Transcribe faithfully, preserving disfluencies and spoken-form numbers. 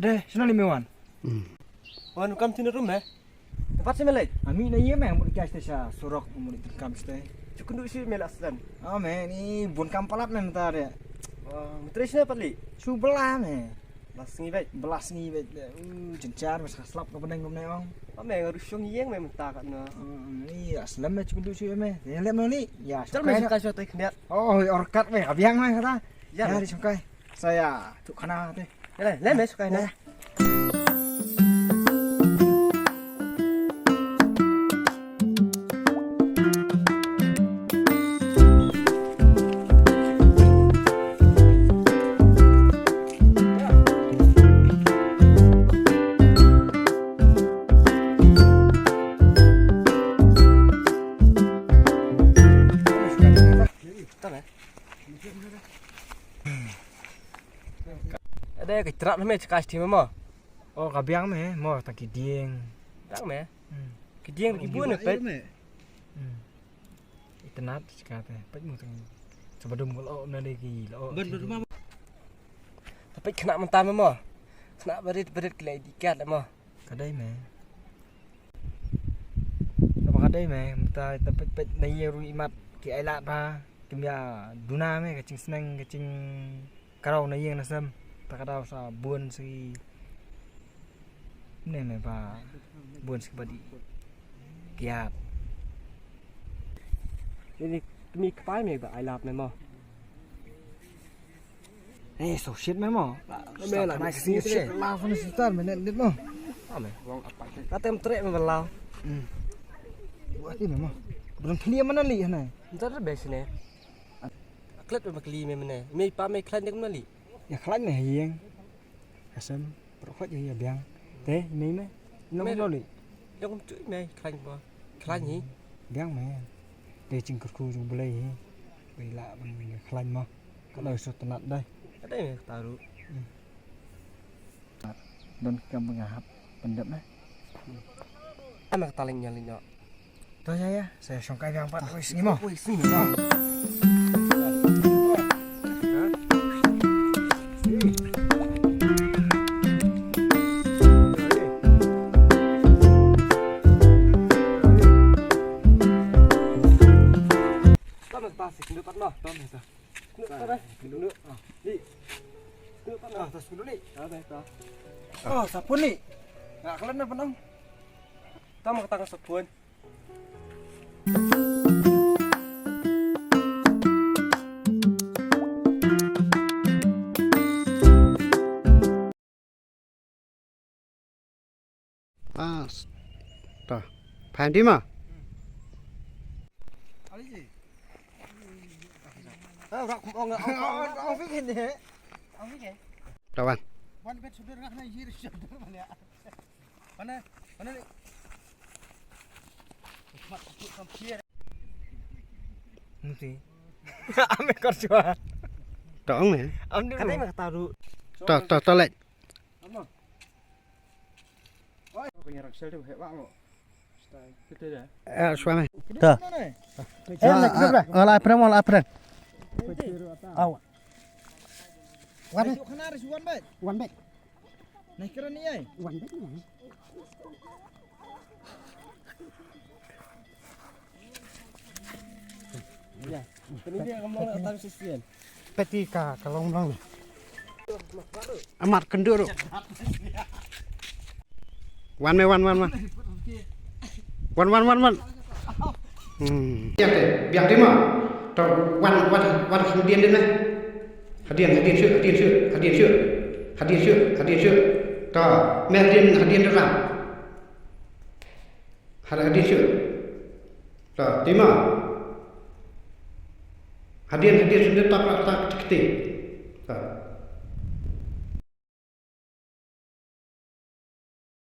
Eh, shano lei me wan? Hmm. Wan kam tin rum me. Tempat sih me lei. Ami na ye me, mut ka sha surok, mut kam sha. Chukun du sih me la aslan. Oh me, ni bun kam palat me mynta de. Wah, mutri sih pat lei. Shu bela me. Belas ngi bek. Belas ngi bek. Uh, jenchar me sa slap ka beneng kumne ong. Oh me, ngaru shong yeng me mynta kat na. Hmm, ni aslam me chukun du sih me. Ya le me ni. Ya, chal me shongkai shongkai shongkai khyndiat. Oh, orkat me, abiang me kata. Ya, ya, me. Di shongkai. Saya, tu khana te. Ya le, le me shongkai na. Ya. Ade ka trap me chaka sthi me mo. Oh, ka biang me mo, ta ki dieng. Biang me. Hmm. Ki dieng ki bun me pet. Hmm. Itanat chaka te, pet mo tang. Sabadum ko lo na de ki lo. Ban ban ma. Ta pet khna mynta me mo. Khna barit barit ki lai di kat mo. Ka dei me. Kaba ka dei me, mynta ta peit peit na ïing ruh imat ki ai lad ba kim ïa duna me ka jingsneng ka jingkraw na ïing na sem. Ta ka daw sa bun sa ki ne me ba bun sa ki ba dih kiad. Ini kmie kpa me ba ai lad me mo. Eh, so shit me mo. Me la, nice shit. La fun sitar me net net mo. Ame. Ka tem trek me la. Hmm. Buat ini me mo. Belum clear mana li hana. Ntar be sini. Klet me kli me mene. Me pa me klan dek mana li. Ya klan me hieng. Kasem, pro khot ya biang. Te me me. Nong lo li. Yang tu me klan ba. Klan ni. Biang me. Te jingkyrkhu jong Blei hi. Bai lah ban khlaiñ mo. Ka dei shu tnat dei. Ka dei me kata ruh. Hmm. Don kam nga hap pyndep ne. Ana ka taleng nyal nyal. To ya ya, sa shongkai biang pat. Wei sngi mo. Wei sngi mo. Tama ta sik ndu pat mo. Tama ta. Ndu pat eh. Ndu. Ah. Ni. Ndu pat. Ah, tas ndu ni. Ah, ta. Ah, sapun ni. Nga klan na panong. Tama ka tang sapun. Ah, s-, ta. Phan di ma? Tawan. Mana? Mana ni? Mesti. Ame kor chua. Tong me. Am di. Kata me kata ru. Ta ta ta lek. Oi, punya raksasa tu hebat mo. Eh, suami. Ta. Eh, ala aprem, ala aprem. Aw. Wan. Wan back. Wan back. Nah, kira ni ai. Wan back ni. Ya. Kini dia kamu tak tahu sisian. Peti ka ka long long. Amat kendur. Wan me wan wan wan. Wan wan wan wan. Hmm. Biang te, biang te ma. To wan wan wan hadien de me. Hadien hadien shu hadien shu hadien shu. Hadien shu hadien shu. To me hadien hadien de ram. Hadien hadien shu. To tima. Hadien hadien shu de tak tak tak. To.